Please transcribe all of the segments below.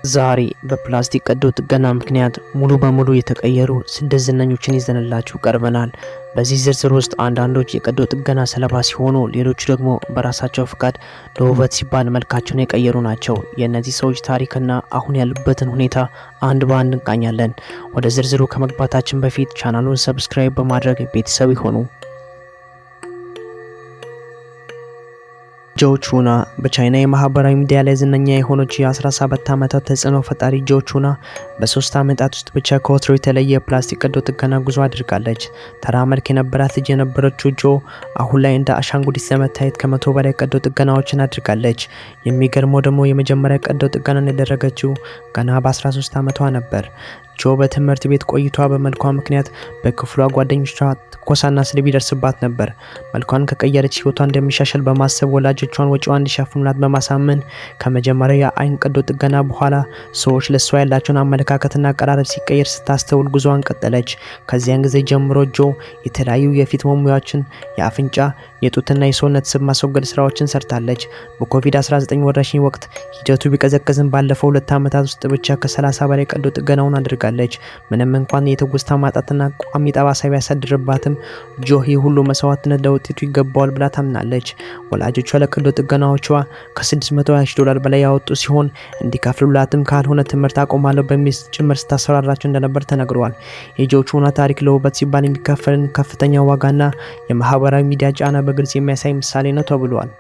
ዛሬ በፕላስቲክ ቀዶ ጥገና ምክንያት ሙሉ በሙሉ የተቀየሩ 6 ዝነኞችን ይዘንላችሁ ቀርበናል። በዚህ ዝርዝር ውስጥ አንዳንዶች የቀዶ ጥገና ሰለባ ሲሆኑ፣ ሌሎቹ ደግሞ በራሳቸው ፍቃድ ለውበት ሲባል መልካቸውን የቀየሩ ናቸው። የእነዚህ ሰዎች ታሪክና አሁን ያሉበትን ሁኔታ አንድ በአንድ እንቃኛለን። ወደ ዝርዝሩ ከመግባታችን በፊት ቻናሉን subscribe በማድረግ ቤተሰብ ይሁኑ። ጆ ቹና በቻይና የማህበራዊ ሚዲያ ላይ ዝነኛ የሆነች የ17 ዓመታት ተጽዕኖ ፈጣሪ ጆ ቹና በ3 ዓመታት ውስጥ ብቻ ከወትሮ የተለየ የፕላስቲክ ቀዶ ጥገና ጉዞ አድርጋለች። ተራ መልክ የነበራት ልጅ የነበረችው ጆ አሁን ላይ እንደ አሻንጉሊት ለመታየት ከ100 በላይ ቀዶ ጥገናዎችን አድርጋለች። የሚገርመው ደግሞ የመጀመሪያ ቀዶ ጥገናን ያደረገችው ገና በ13 ዓመቷ ነበር። ጆ በትምህርት ቤት ቆይቷ በመልኳ ምክንያት በክፍሏ ጓደኞቿ ትኮሳና ስድብ ይደርስባት ነበር። መልኳን ከቀየረች ሕይወቷ እንደሚሻሻል በማሰብ ወላጆቿን ወጪዋን እንዲሸፍኑላት በማሳመን ከመጀመሪያው የአይን ቀዶ ጥገና በኋላ ሰዎች ለእሷ ያላቸውን አመለካከትና አቀራረብ ሲቀየር ስታስተውል ጉዞዋን ቀጠለች። ከዚያን ጊዜ ጀምሮ ጆ የተለያዩ የፊት መሙያዎችን፣ የአፍንጫ፣ የጡትና የሰውነት ስብ ማስወገድ ስራዎችን ሰርታለች። በኮቪድ-19 ወረርሽኝ ወቅት ሂደቱ ቢቀዘቅዝም ባለፈው 2 ዓመታት ውስጥ ብቻ ከ30 በላይ ቀዶ ጥገናውን አድርጋለች። ምንም እንኳን የትውስታ ማጣትና ቋሚ ጠባሳ ቢያሳድርባትም ጆ ይህ ሁሉ መስዋዕትነት ለውጤቱ ይገባዋል ብላ ታምናለች። ወላጆቿ ለቀዶ ጥገናዎቿ ከ620 ዶላር በላይ ያወጡ ሲሆን እንዲከፍሉላትም ካልሆነ ትምህርት አቆማለሁ በሚል ጭምር ስታስፈራራቸው እንደነበር ተነግሯል። የጆ ቹና ታሪክ ለውበት ሲባል የሚከፈልን ከፍተኛ ዋጋና የማህበራዊ ሚዲያ ጫና በግልጽ የሚያሳይ ምሳሌ ነው ተብሏል።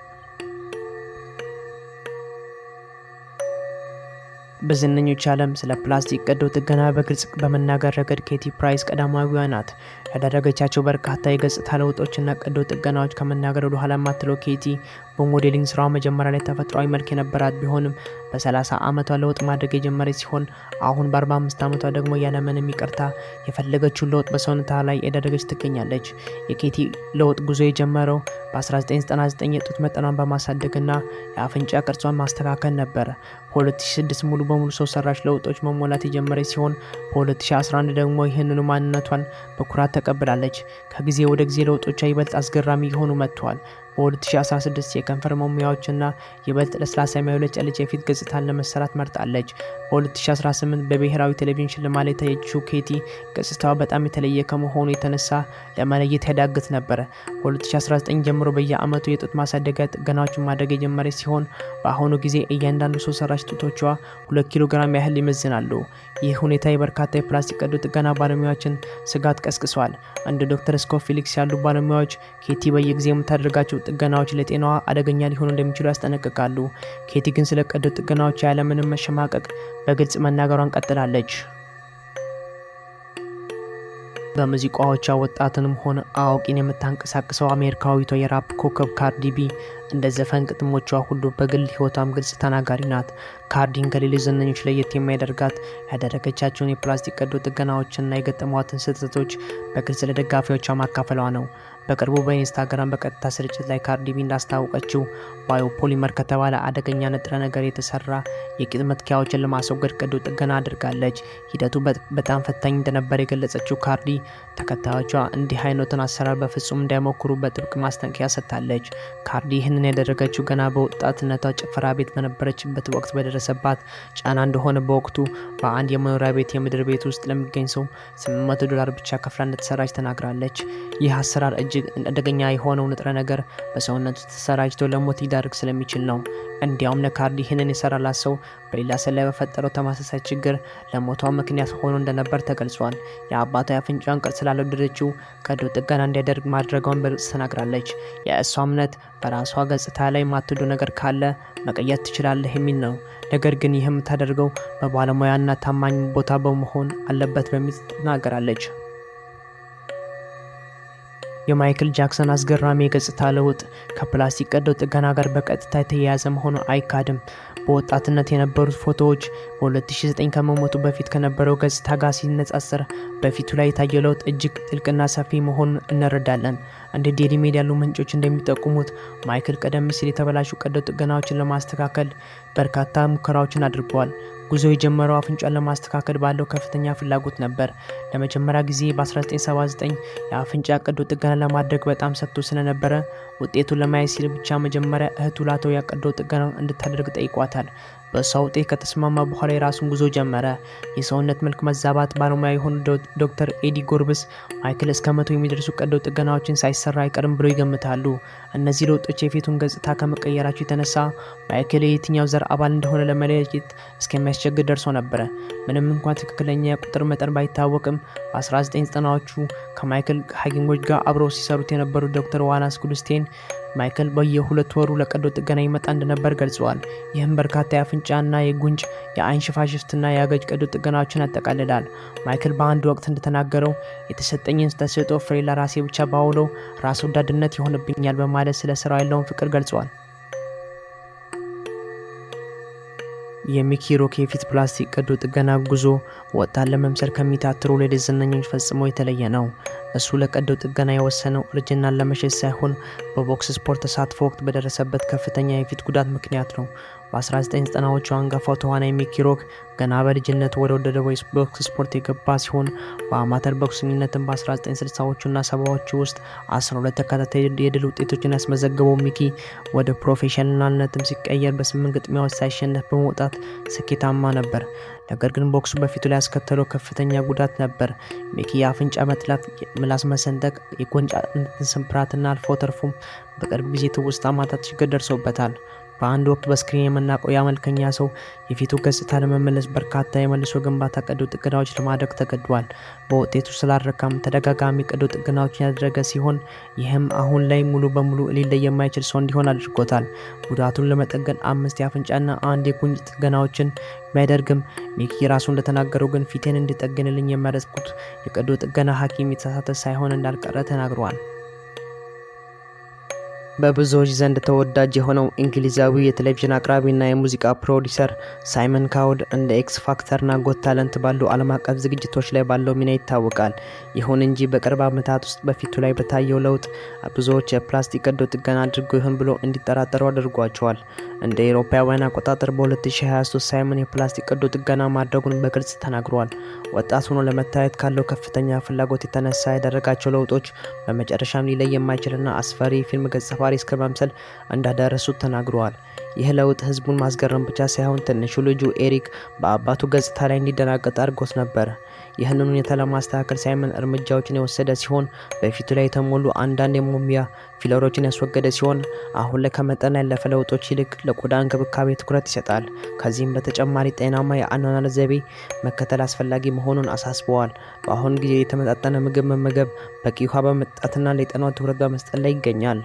በዝነኞች ዓለም ስለ ፕላስቲክ ቀዶ ጥገና በግልጽ በመናገር ረገድ ኬቲ ፕራይስ ቀዳማዊዋ ናት። ያደረገቻቸው በርካታ የገጽታ ለውጦችና ቀዶ ጥገናዎች ከመናገር ወደ ኋላ የማትለው ኬቲ በ modeling ስራዋ መጀመሪያ ላይ ተፈጥሯዊ መልክ የነበራት ቢሆንም በ30 ዓመቷ ለውጥ ማድረግ የጀመረች ሲሆን አሁን በ45 ዓመቷ ደግሞ ያለምንም ይቅርታ የፈለገችውን ለውጥ በሰውነቷ ላይ ያደረገች ትገኛለች። የኬቲ ለውጥ ጉዞ የጀመረው በ1999 የጡት መጠኗን በማሳደግና የአፍንጫ ቅርጿን ማስተካከል ነበር። በ2006 ሙሉ በሙሉ ሰው ሰራሽ ለውጦች መሞላት የጀመረች ሲሆን በ2011 ደግሞ ይህንኑ ማንነቷን በኩራት ተቀብላለች። ከጊዜ ወደ ጊዜ ለውጦቿ ይበልጥ አስገራሚ እየሆኑ መጥተዋል። በ2016 የከንፈር መሙያዎችና ይበልጥ ለስላሳ የሚያብለጨልጭ የፊት ገጽታን ለመሰራት መርጣለች። በ2018 በብሔራዊ ቴሌቪዥን ሽልማት ላይ የታየችው ኬቲ ገጽታዋ በጣም የተለየ ከመሆኑ የተነሳ ለመለየት ያዳግት ነበር። በ2019 ጀምሮ በየዓመቱ የጡት ማሳደጊያ ጥገናዎችን ማድረግ የጀመረች ሲሆን በአሁኑ ጊዜ እያንዳንዱ ሰው ሰራሽ ጡቶቿ 2 ኪሎ ግራም ያህል ይመዝናሉ። ይህ ሁኔታ የበርካታ የፕላስቲክ ቀዶ ጥገና ባለሙያዎችን ስጋት ቀስቅሷል። እንደ ዶክተር ስኮት ፊሊክስ ያሉ ባለሙያዎች ኬቲ በየጊዜው የምታደርጋቸው ጥገናዎች ለጤናዋ አደገኛ ሊሆኑ እንደሚችሉ ያስጠነቅቃሉ። ኬቲ ግን ስለ ቀዶ ጥገናዎች ያለምንም መሸማቀቅ በግልጽ መናገሯን ቀጥላለች። በሙዚቃዎቿ ወጣትንም ሆነ አዋቂን የምታንቀሳቅሰው አሜሪካዊቷ የራፕ ኮከብ ካርዲ ቢ እንደ ዘፈን ግጥሞቿ ሁሉ በግል ሕይወቷም ግልጽ ተናጋሪ ናት። ካርዲን ከሌሎች ዝነኞች ለየት የሚያደርጋት ያደረገቻቸውን የፕላስቲክ ቀዶ ጥገናዎችና የገጠሟትን ስህተቶች በግልጽ ለደጋፊዎቿ ማካፈሏ ነው። በቅርቡ በኢንስታግራም በቀጥታ ስርጭት ላይ ካርዲ ቢ እንዳስታወቀችው biopolymer ከተባለ አደገኛ ንጥረ ነገር የተሰራ የቂጥ መትከያዎችን ለማስወገድ ቀዶ ጥገና አድርጋለች። ሂደቱ በጣም ፈታኝ እንደነበር የገለጸችው ካርዲ ተከታዮቿ እንዲህ አይነቱን አሰራር በፍጹም እንዳይሞክሩ በጥብቅ ማስጠንቀቂያ ሰጥታለች። ካርዲ ይህንን ያደረገችው ገና በወጣትነቷ ጭፈራ ቤት በነበረችበት ወቅት በደረሰባት ጫና እንደሆነ በወቅቱ በአንድ የመኖሪያ ቤት የምድር ቤት ውስጥ ለሚገኝ ሰው 800 ዶላር ብቻ ከፍላ እንደተሰራች ተናግራለች። ይህ አሰራር እጅግ አደገኛ የሆነው ንጥረ ነገር በሰውነት ውስጥ ተሰራጭቶ ለሞት ሊዳርግ ስለሚችል ነው። እንዲያውም ለካርዲ ይህንን የሰራላት ሰው በሌላ ሰው ላይ በፈጠረው ተመሳሳይ ችግር ለሞቷ ምክንያት ሆኖ እንደነበር ተገልጿል። የአባቷ የአፍንጫን ቅርጽ ስላልወደደችው ቀዶ ጥገና እንዲያደርግ ማድረጓን በግልጽ ተናግራለች። የእሷ እምነት በራሷ ገጽታ ላይ ማትወደው ነገር ካለ መቀየር ትችላለህ የሚል ነው። ነገር ግን ይህ የምታደርገው በባለሙያና ታማኝ ቦታ በመሆን አለበት በሚል ትናገራለች። የማይክል ጃክሰን አስገራሚ የገጽታ ለውጥ ከፕላስቲክ ቀዶ ጥገና ጋር በቀጥታ የተያያዘ መሆኑ አይካድም። በወጣትነት የነበሩት ፎቶዎች በ2009 ከመሞቱ በፊት ከነበረው ገጽታ ጋር ሲነጻጸር በፊቱ ላይ የታየው ለውጥ እጅግ ጥልቅና ሰፊ መሆኑን እንረዳለን። እንደ ዴሊ ሜል ያሉ ምንጮች እንደሚጠቁሙት ማይክል ቀደም ሲል የተበላሹ ቀዶ ጥገናዎችን ለማስተካከል በርካታ ሙከራዎችን አድርገዋል። ጉዞ የጀመረው አፍንጫን ለማስተካከል ባለው ከፍተኛ ፍላጎት ነበር። ለመጀመሪያ ጊዜ በ1979 የአፍንጫ ቀዶ ጥገና ለማድረግ በጣም ሰግቶ ስለነበረ ውጤቱን ለማየት ሲል ብቻ መጀመሪያ እህቱ ላቶያ ቀዶ ጥገና እንድታደርግ ጠይቋታል። በእሷ ውጤት ከተስማማ በኋላ የራሱን ጉዞ ጀመረ። የሰውነት መልክ መዛባት ባለሙያ የሆኑ ዶክተር ኤዲ ጎርብስ ማይክል እስከ 100 የሚደርሱ ቀዶ ጥገናዎችን ሳይሰራ አይቀርም ብሎ ይገምታሉ። እነዚህ ለውጦች የፊቱን ገጽታ ከመቀየራቸው የተነሳ ማይክል የየትኛው ዘር አባል እንደሆነ ለመለየት እስከሚያስቸግር ደርሶ ነበረ። ምንም እንኳን ትክክለኛ የቁጥር መጠን ባይታወቅም፣ በ1990ዎቹ ከማይክል ሐኪሞች ጋር አብረው ሲሰሩት የነበሩት ዶክተር ዋላስ ጉድስቴን ማይክል በየ2 ወሩ ለቀዶ ጥገና ይመጣ እንደነበር ገልጸዋል። ይህም በርካታ የአፍንጫና የጉንጭ፣ የአይን ሽፋሽፍትና የአገጭ ቀዶ ጥገናዎችን ያጠቃልላል። ማይክል በአንድ ወቅት እንደተናገረው የተሰጠኝን ተሰጥኦ ፍሬ ለራሴ ብቻ ባውለው ራስ ወዳድነት ይሆንብኛል በማለት ስለ ስራው ያለውን ፍቅር ገልጿል። የሚኪ ሮክ የፊት ፕላስቲክ ቀዶ ጥገና ጉዞ ወጣት ለመምሰል ከሚታትሩ ሌሎች ዝነኞች ፈጽሞ የተለየ ነው። እሱ ለቀዶ ጥገና የወሰነው እርጅናን ለመሸሽ ሳይሆን በቦክስ ስፖርት ተሳትፎ ወቅት በደረሰበት ከፍተኛ የፊት ጉዳት ምክንያት ነው። በ1990ዎቹ አንጋፋው ተዋናይ ሚኪ ሮክ ገና በልጅነቱ ወደ ወደደው ቦክስ ስፖርት የገባ ሲሆን፣ በአማተር ቦክሰኝነትም በ1960ዎቹና 70ዎቹ ውስጥ 12 ተከታታይ የድል ውጤቶችን ያስመዘገበው ሚኪ ወደ ፕሮፌሽናልነትም ሲቀየር በ8 ግጥሚያዎች ሳይሸነፍ በመውጣት ስኬታማ ነበር። ነገር ግን ቦክሱ በፊቱ ላይ ያስከተለው ከፍተኛ ጉዳት ነበር። ሚኪ የአፍንጫ መጥላት፣ ምላስ መሰንጠቅ፣ የጉንጭ አጥንት ስብራትና አልፎ ተርፎም በቅርብ ጊዜ ትውስታ ማጣት ችግር ደርሶበታል። በአንድ ወቅት በ screen የምናውቀው ያ መልከኛ ሰው የፊቱ ገጽታ ለመመለስ በርካታ የመልሶ ግንባታ ቀዶ ጥገናዎች ለማድረግ ተገዷል። በውጤቱ ስላልረካም ተደጋጋሚ ቀዶ ጥገናዎችን ያደረገ ሲሆን፣ ይህም አሁን ላይ ሙሉ በሙሉ ሊለይ የማይችል ሰው እንዲሆን አድርጎታል። ጉዳቱን ለመጠገን አምስት የአፍንጫና አንድ የጉንጭ ጥገናዎችን ቢያደርግም፣ ሚኪ ራሱ እንደተናገረው ግን ፊቴን እንዲጠግንልኝ የመረጥኩት የቀዶ ጥገና ሐኪም የተሳሳተ ሳይሆን እንዳልቀረ ተናግሯል። በብዙዎች ዘንድ ተወዳጅ የሆነው እንግሊዛዊ የቴሌቪዥን አቅራቢና የሙዚቃ ፕሮዲሰር ሳይመን ካውል እንደ ኤክስ ፋክተርና ጎት ታለንት ባሉ ዓለም አቀፍ ዝግጅቶች ላይ ባለው ሚና ይታወቃል። ይሁን እንጂ በቅርብ ዓመታት ውስጥ በፊቱ ላይ በታየው ለውጥ ብዙዎች የፕላስቲክ ቀዶ ጥገና አድርጎ ይሆን ብሎ እንዲጠራጠሩ አድርጓቸዋል። እንደ አውሮፓውያን አቆጣጠር በ2023 ሳይመን የፕላስቲክ ቀዶ ጥገና ማድረጉን በግልጽ ተናግሯል። ወጣት ሆኖ ለመታየት ካለው ከፍተኛ ፍላጎት የተነሳ ያደረጋቸው ለውጦች በመጨረሻም ሊለይ የማይችልና አስፈሪ የፊልም ገጸ ባህሪ እስከ መምሰል እንዳደረሱት ተናግረዋል። ይህ ለውጥ ህዝቡን ማስገረም ብቻ ሳይሆን ትንሹ ልጁ ኤሪክ በአባቱ ገጽታ ላይ እንዲደናገጥ አድርጎት ነበር። ይህንን ሁኔታ ለማስተካከል ሳይመን እርምጃዎችን የወሰደ ሲሆን፣ በፊቱ ላይ የተሞሉ አንዳንድ የመሙያ ፊለሮችን ያስወገደ ሲሆን፣ አሁን ላይ ከመጠን ያለፈ ለውጦች ይልቅ ለቆዳ እንክብካቤ ትኩረት ይሰጣል። ከዚህም በተጨማሪ ጤናማ የአኗኗር ዘይቤ መከተል አስፈላጊ መሆኑን አሳስበዋል። በአሁኑ ጊዜ የተመጣጠነ ምግብ መመገብ፣ በቂ ውሃ በመጠጣትና ለጤናው ትኩረት በመስጠት ላይ ይገኛል።